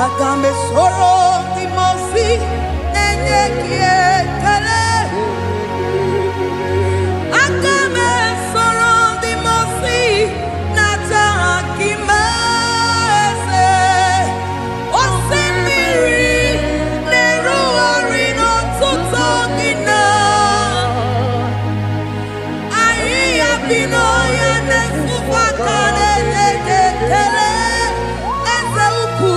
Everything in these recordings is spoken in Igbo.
Aga m esoro ndị mmụọ ozi na-enye gị ekele. Aga m esoro ndị mmụọ ozi na-aja gị mma, eze. Osimiri na-erugharị n'otuto gị na ahịhịa bi n'ọhịa na-efufe aka na-enye gị ekele. Eze ukwu,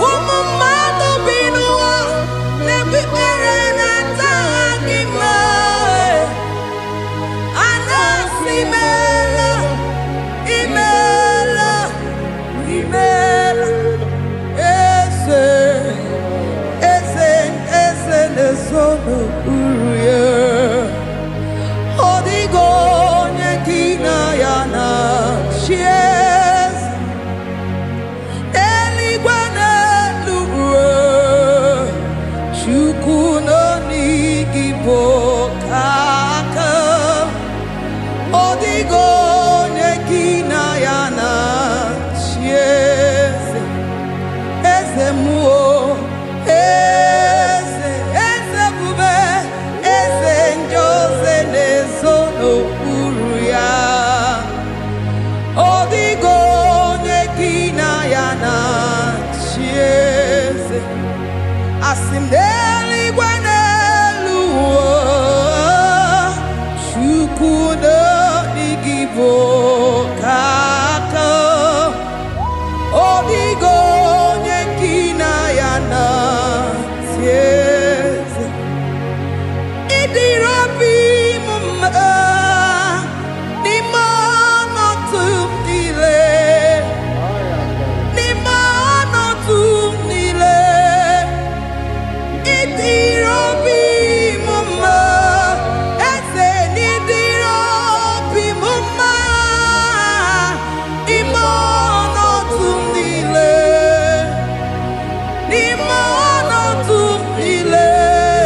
ụmụ mmadụ bi n'ụwa na-ekpe ikpere na-aja gị mma. A na-asị imeela, imeela, imeela, eze, eze, eze na-ezo n'okpuru ya. Ọ dịghị onye gị na ya na-achị eze. Eluigwe na elu ụwa, Chukwu naanị gị bụ ọkaka. Ọ dịghị onye gị na ya na-achị eze. Eze mmụọ, eze, eze ebube, eze ndị eze na-ezo n'okpuru ya. Ọ dịghị onye gị na ya na-achị eze. Asị m n'eluigwe n'elu ụwa, Chukwu naanị gị bụ ọkaka. Ọ dịghị onye gị na ya na-achị eze. Ịdịrị obi m mma n'ime ọnọdụ m niile, n'ime ọnọdụ m niile. Ịdịrị obi m mma, eze, n'ịdịrị obi m mma n'ime ọnọdụ m niile, n'ime ọnọdụ m niile,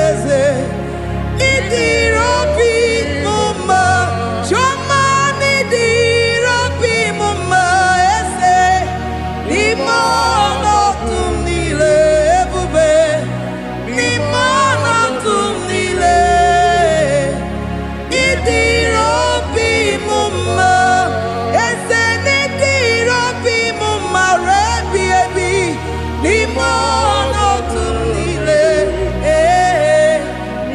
eze. Ịdịrị obi m mma, Chiọma, n'ịdịrị obi m mma, eze, n'ime ọnọdụ m niile, ebube, n'ime ọnọdụ m niile. Ịdịrị obi m mma, eze, n'ịdịrị obi m mma ruo ebi ebi, n'ime ọnọdụ m niile, ee,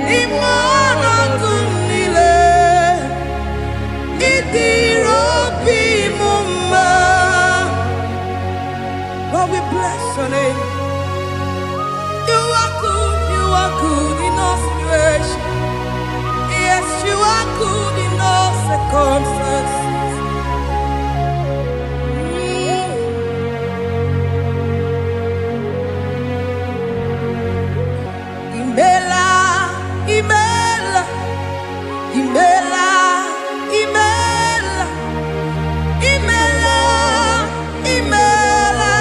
n'ime ọnọdụ m niile. Ịdịrị obi m mma. Lord, we bless your name. You are good, you are good in all situations. Yes, you are good in all circumstances. Imela, Imela, Imela, Imela, Imela, Imela,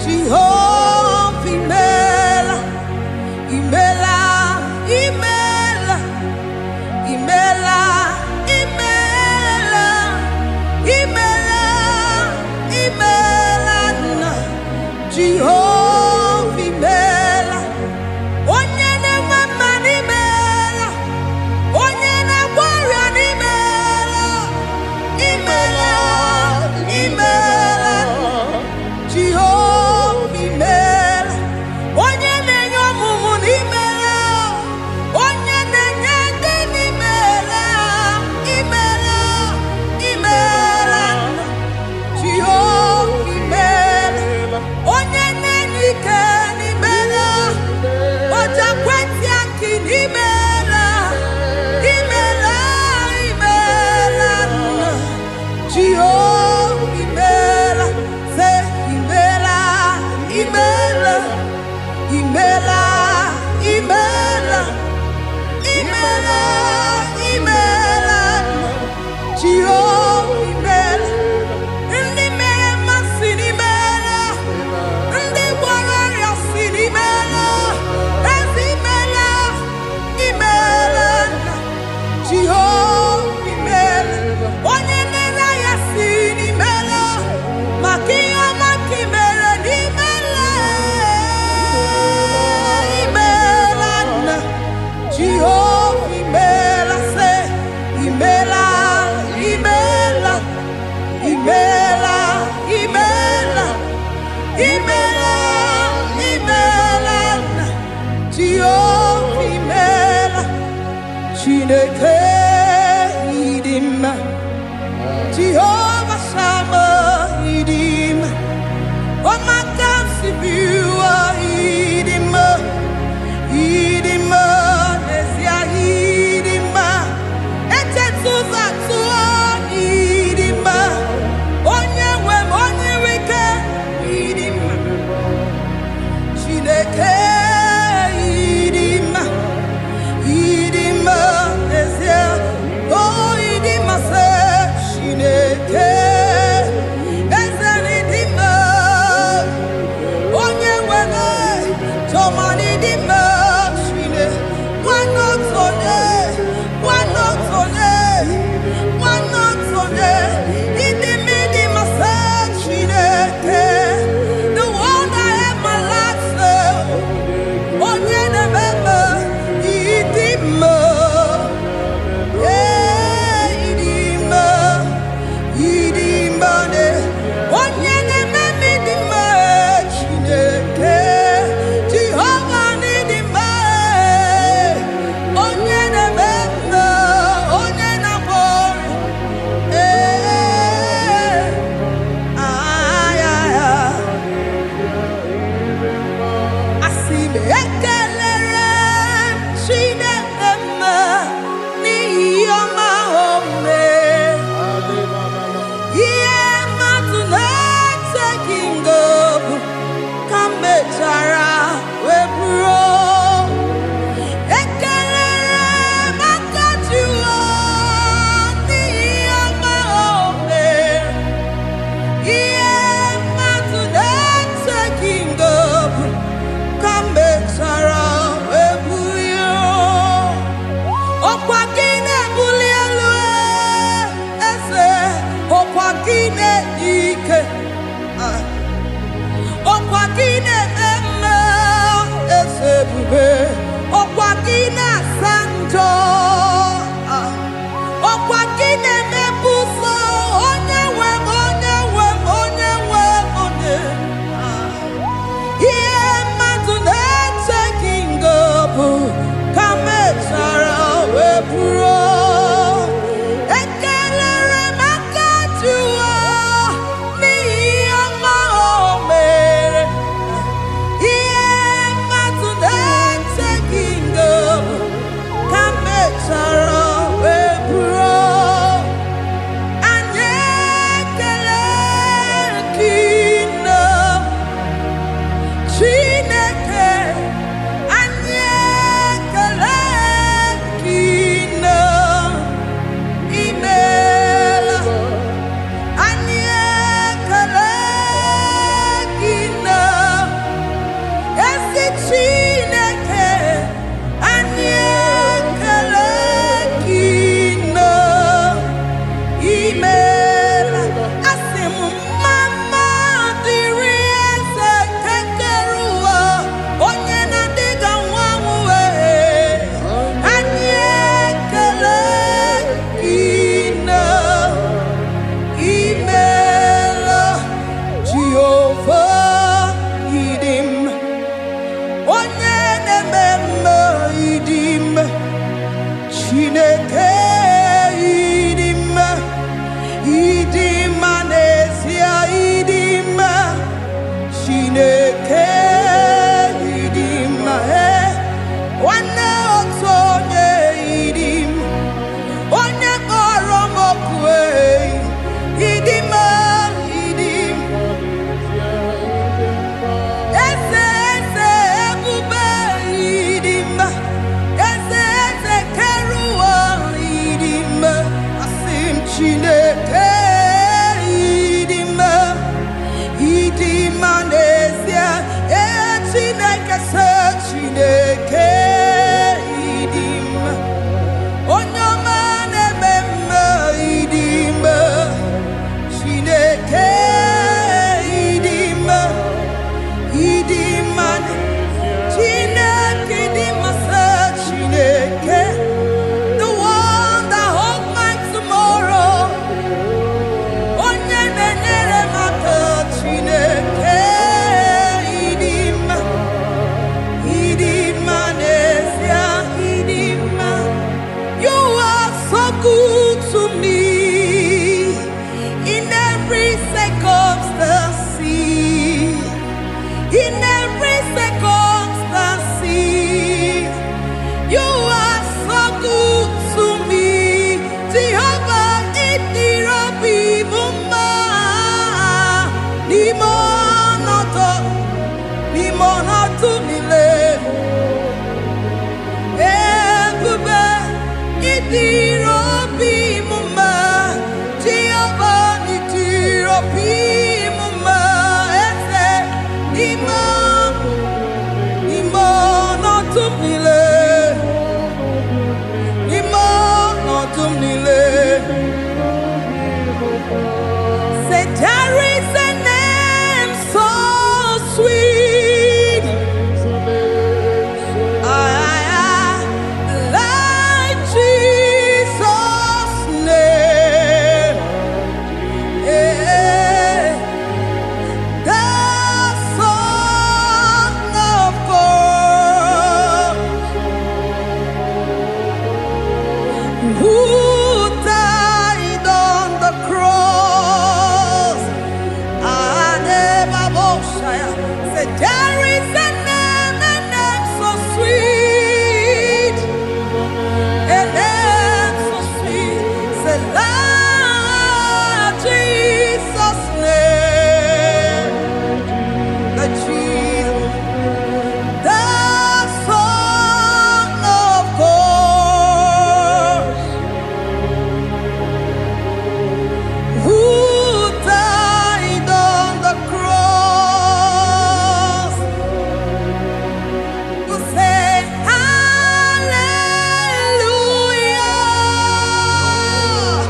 Jehovah, Imela, Imela, Imela, Imela, Imela, Imela, Imela, Jehovah, Imela. Onye na-enwe mma n'imela, onye na-agwọ ọrịa n'imela, imela, imela, Jehova imela, onye na-enye ọmụmụ n'imela, onye na-enye ndị n'imela, imela, imela, Jehova imela, onye na-enye ike n'imela, ojakwetị akị n'imela, imela, imela, Jehova imela, say imela, imela, imela, imela, imela, imela, Jehova imela. Ndị mere mmasị n'imela, ndị gwọrọ ọrịa si n'imela, ezi imela, imela, Jehova imela, onye nere ya si n'imela, maka ihe ọma ka i mere n'imela. Imela, imela nna. Jehova, imela. Chineke, ịdị mma. Jehova Shama, ịdị mma. Ọmaka si bi ụwa, ịdị mma. Ịdị mma n'ezie, ịdị mma. Echeta ụzọ atụọ, ịdị mma. Onye nwe m, onye nwe ike, ịdị mma. Chineke, ịdị mma. Ịdị mma n'ezie, o ịdị mma sị. Chineke, eze, ịdị mma. Onye nwere chọmani dị mma. Chine nwanne otu onye, nwanne otu onye, nwanne otu onye, ịdị mma, ịdị mma sị. Chineke, the one that have my life, onye na-eme mma, ịdị mma. Ee, ịdị mma, ịdị mma onye na-eme m, ịdị mma. Chineke, Jehova, n'ịdị mma. Onye na-eme mma, onye na-agwọ ọrịa. Ee, ay, ay, ay. Asị m ekelere m Chineke mma n'ihi ọma o mere. Ihe mmadụ na-echeghị ngọbụ ka m mechara wee bụrụ. Ekelere m aka Jehova n'ihi ọma o mere. Ihe mmadụ na-echeghị ngọbụ ka m mechara wee bụrụ. Ọkwa gị na-ebuli elu, eze, ọkwa gị na-enye ike. Ah. Ọkwa gị na-eme mma, eze ebube, ọkwa gị na-asa njọ. Ah. Ọkwa gị na-emepe ụzọ, onye nwe m, onye nwe m, onye nwe m, onye. Ah. Ihe mmadụ na-echeghị nga bụ ka mechara wee bụrụ. Ekelere m aka Jehova n'ihi ihe ọma o mere. Ihe mmadụ na-echeghị nga bụ ka mechara wee bụrụ. Anyị ekele gị nna. Chineke, anyị ekele gị na imeela. Anyị ekele gị na ezi Chineke, anyị ekele gị na imeela. Asị m mma mma dịrị eze kekere ụwa, onye na-adịghị anwụ anwụ wee. Anyị ekele gị na imeela. Jehova, ịdị mma. Onye na-eme mma, ịdị mma. Chineke, ịdị mma. Ịdị mma n'ezie, ịdị mma. Chineke, ịdị mma. Ee, nwanne otu onye, ịdị mma. Onye kpọrọ m oku, ee, ịdị mma, ịdị mma. Eze, eze ebube, ịdị mma. Eze, eze kere ụwa, ịdị mma. Asị m Chineke, ịdị mma. Ịdị mma n'ezie. ọnọdụ niile. Ebube ịdịrị obi m mma, Jehova n'ịdịrị obi m mma, eze n'ime n'ime ọnọdụ m niile, n'ime ọnọdụ m niile. Say there is a name so sweet. I like Jesus' name. Eh, the Son of God who died on the cross. Say there is a name so sweet. A name so sweet. Say, Lord Jesus' name. The Jesus, the Son of God, who died on the cross. To say hallelujah.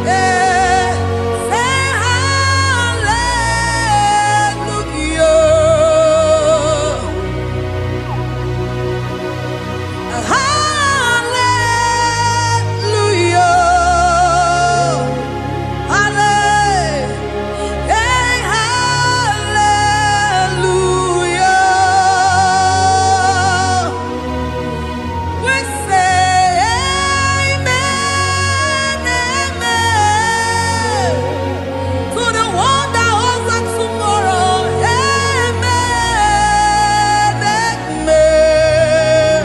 Eh, say hallelujah. Hallelujah. Hallelujah. Hey, hallelujah. We say amen, amen. To the one that holds us tomorrow. Amen, amen.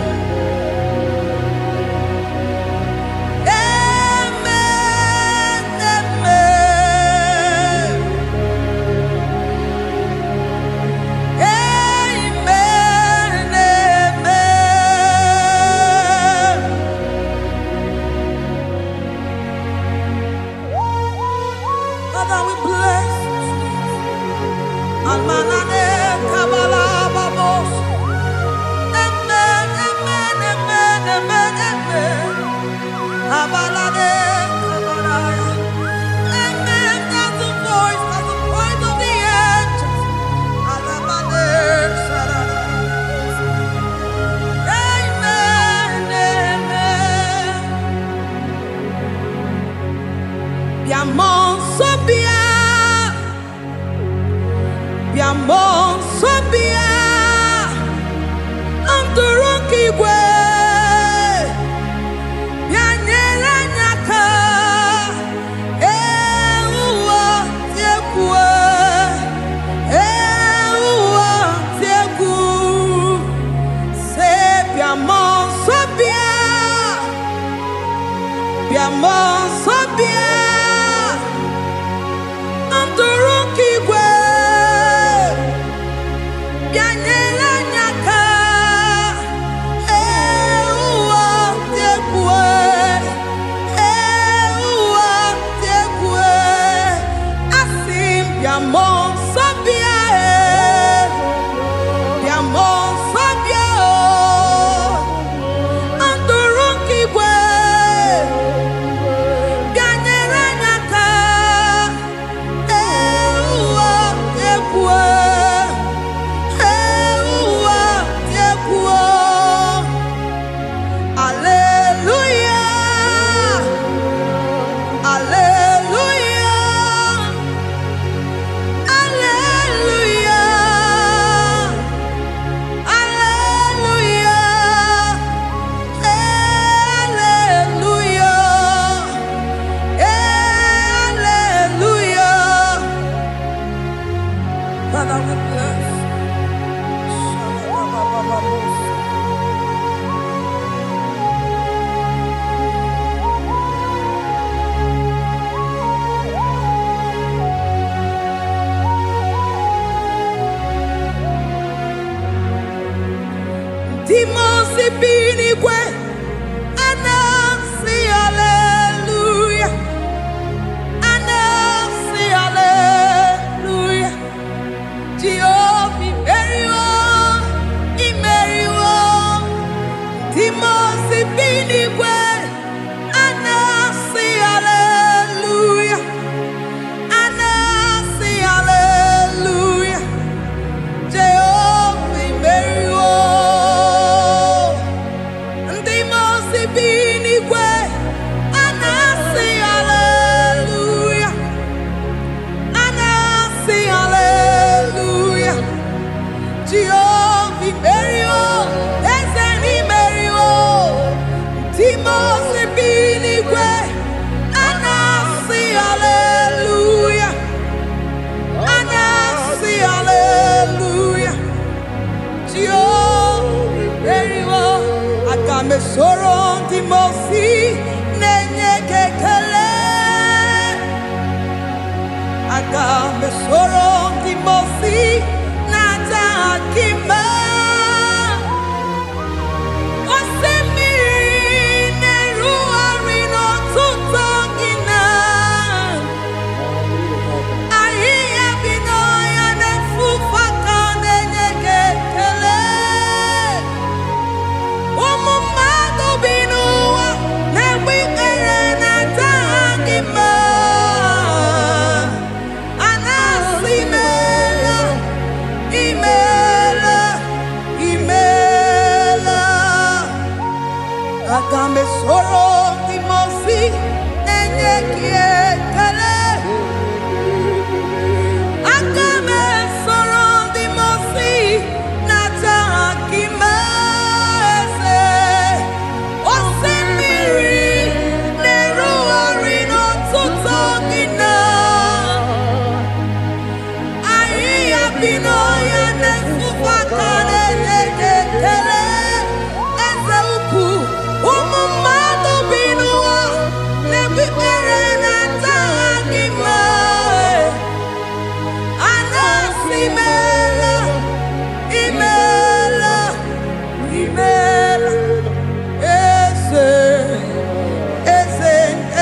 Amen, amen. Amen, amen. Father, we bless you. Almanane kabala babos. Amen, amen, amen, amen, amen. Abalade kabalaya. Amen. That's the voice of the angels. Alamade sharada. Amen, amen. Bịa mmụọ nsọ bịa, bịa mmụọ nsọ bịa, nduru nke igwe, bịa nyere anyị aka, ee ụwa dị egwu, ee ụwa dị egwu, sị bịa mmụọ nsọ bịa, bịa mmụọ nsọ bịa, nduru nke igwe, bịa nyere anyị aka, ee ụwa dị egwu, ee ụwa dị egwu, asị m bịa mmụọ nsọ bịa, ee bịa mmụọ nsọ bịa o, nduru nke igwe, bịa nyere anyị aka, ee ụwa dị egwu, ee ụwa dị egwu. Hallelujah, hallelujah, hallelujah, hallelujah, hallelujah, hallelujah. Father, we bless. Shalababababos. Ndị mmụọ bi n'igwe a na-asị haleluya, a na-asị haleluya. Jehova, imeriwo, imeriwo. Ndị mmụọ bi n'igwe a na-asị haleluya, a na-asị haleluya. Jehova, imeriwo. Ndị mmụọ bi n'igwe a na-asị haleluya, a na-asị haleluya. Jehova, imeriwo, eze na imeriwo. Ndị mmụọ bi n'igwe a na-asị haleluya, a na-asị haleluya. Jehova, imeriwo. Aga m esoro ndị mmụọ ozi na-enye gị ekele. Aga m esoro ndị mmụọ ozi na-aja gị mma. Osimiri na-erugharị n'ọtụtụ gị na ahịhịa bi n'ọhịa na-efufe aka na-enye gị ekele. Ụmụ mmadụ bi n'ụwa na-egbu ikpere na-aja gị mma. A na-asị imeela, imeela, imeela. Aga m esoro ndị mmụọ ozi na-enye gị ekele. Aga m esoro ndị mmụọ ozi na-aja gị mma, eze. Osimiri na-erugharị n'ọtụtụ gị na ahịhịa bi n'ọhịa na-efufe aka na-enye gị ekele. Eze ukwu, ụmụ mmadụ bi n'ụwa na-egbu ikpere na-aja gị mma. A na-asị imeela, imeela, imeela. Eze, eze,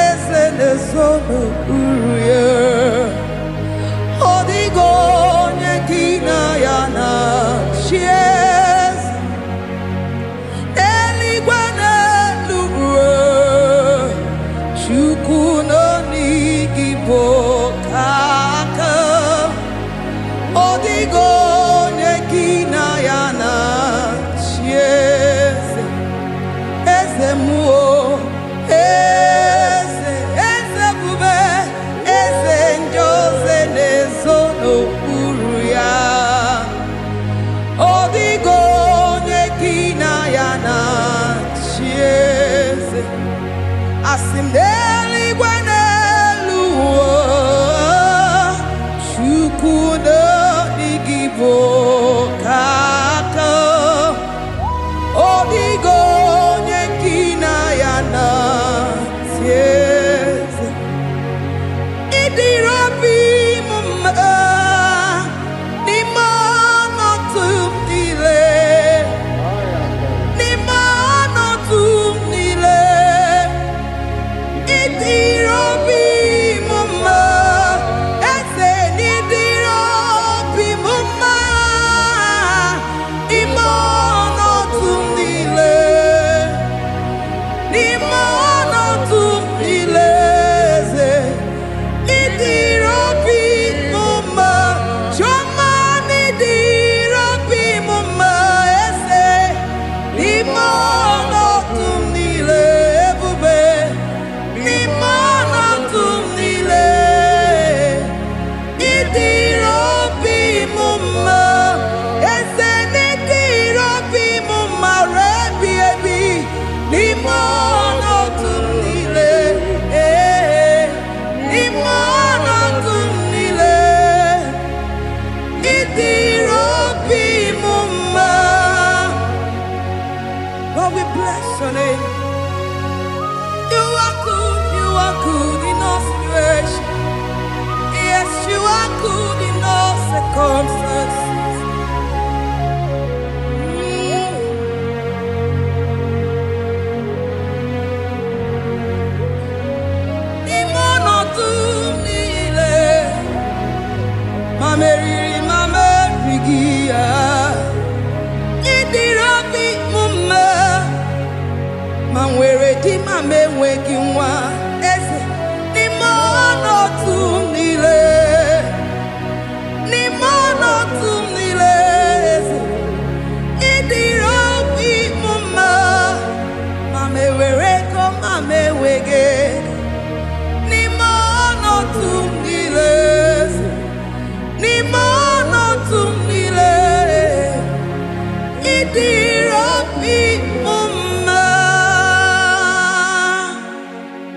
eze na-ezo n'okpuru ya. Ọ dịghị onye gị na ya na-achị eze. Eluigwe na elu ụwa, Chukwu nọ n'igi bụ ọkaka. Ọ dịghị onye gị na ya na-achị eze. Eze mmụọ, eze, eze ebube, eze ndị ọzọ na-ezo n'okpuru ya. Ọ dịghị onye gị na ya na-achị eze. Asị m n'eluigwe n'elu ụwa, Chukwu naanị gị bụ ọkaka. Ọ dịghị onye gị na ya na-achị eze. Ịdịrị obi m mma n'ime ọnọdụ m niile, n'ime ọnọdụ m niile. Ịdịrị obi m mma, eze, n'ịdịrị obi m mma n'ime ọnọdụ m niile, n'ime ọnọdụ m niile. Eze, ịdịrị obi m mma, chiọma, n'ịdịrị obi m mma, eze, n'ime ọnọdụ m niile. Ebube, n'ime ọnọdụ m niile, ịdịrị obi m mma, eze, n'ịdịrị obi m mma ruo ebi ebi n'ime ọnọdụ m niile. Ee, n'ime ọnọdụ m niile, ịdịrị obi m mma. Lord, we bless your name. You are good, you are good in all situations. Yes, you are good in all circumstances. ma m enweghị nwa. Eze, n'ime ọnọdụ m niile, n'ime ọnọdụ m niile, eze, ịdịrị obi m mma, ma m enwere ego, ma m enweghị ego. N'ime ọnọdụ m niile, eze, n'ime ọnọdụ m niile, ịdịrị obi m mma.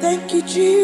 Thank you, Jesus.